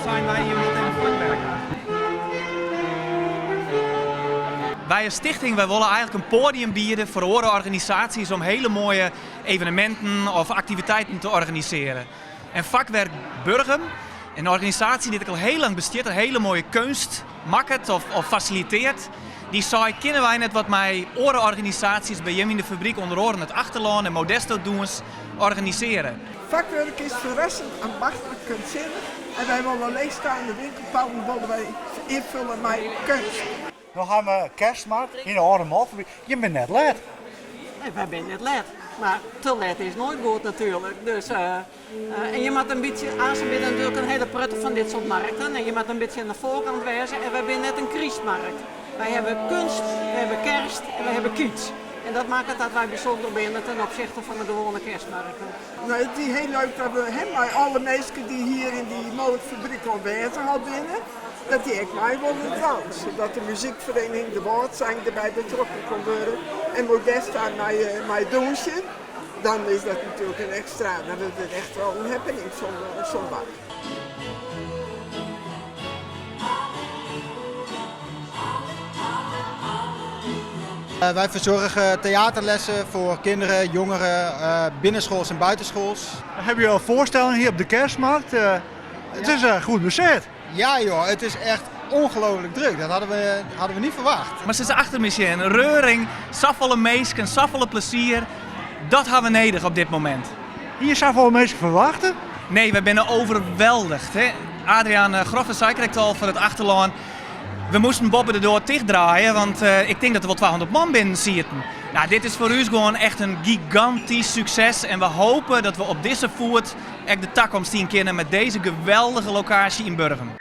seinen wy, je moatte even Vakwerk ha. Wy as stichting, wy wolle eigenlik in poadium biede foar oare organisaasjes om hele moaie eveneminten of aktiviteiten te organisearjen. En Vakwerk Burgum, in organisaasje dy't ek al hiel lang bestiet, in hele moaie keunst makket of fasiliteart, dy sei, kinne wy net wat mei oare organisaasjes by jim yn de fabryk, ûnder oaren it Achterlân en Modesto Dûns, organisearje? Vakwerk is ferrassend ambachtlik kunstsinnich en wy wolle leechsteande winkelpanden wolle wy ynfulle mei keunst. No ha we kerstmarkt yn de âlde molkfabryk. Jim binne net let. Nee, wy binne net let. Mar te let is noait goed natuerlik. Dus, en je moatte in bytsje, aanst binne natuerlik in hiele protte fan dit soart markten en je moatte in bytsje oan de foarkant wêze en wy binne net in krystmarkt. Wy hawwe kunst, wy hawwe kerst en wy hawwe kitsch. En dat makket dat wy bysûnder binne ten opsichte fan de gewoane kerstmarkten. No, it wie hiel leuk dat we hè, mei alle minsken dy't hjir yn dy molkfabryk oanwêzich al binne, dat dy ek mei wolle dwaan. Sadat de muzykferiening De Wâldsang derby betrokken kon wurde en Modesta mei, mei dûnsjen. Dan is dat natuerlik in ekstra, dan wurdt it echt wel in happening zo'n dag. Wij verzorgen theaterlessen voor kinderen, jongeren, binnenschools en buitenschools. Hebben jullie al voorstellingen hier op de kerstmarkt? Het is goed bezet. Ja joh, het is echt ongelooflijk druk. Dat hadden we, hadden we niet verwacht. Mar se is achter my sjen, reuring, safolle minsken, safolle plezier. Dat ha we nedich op dit momint. Hie safolle minsken ferwachte? Nee, wy binne overweldigd. Hè? Adriaan Groffen sei krekt al fan it Achterlân. We moasten boppe de doar tichtdraaie, want ik tink dat der wol 200 man binnen sieten. Nou, dit is foar ús gewoan echt in gigantysk sukses en we hoopje dat we op dizze foet ek de takomst yn kinne mei dizze geweldige lokaasje yn Burgum.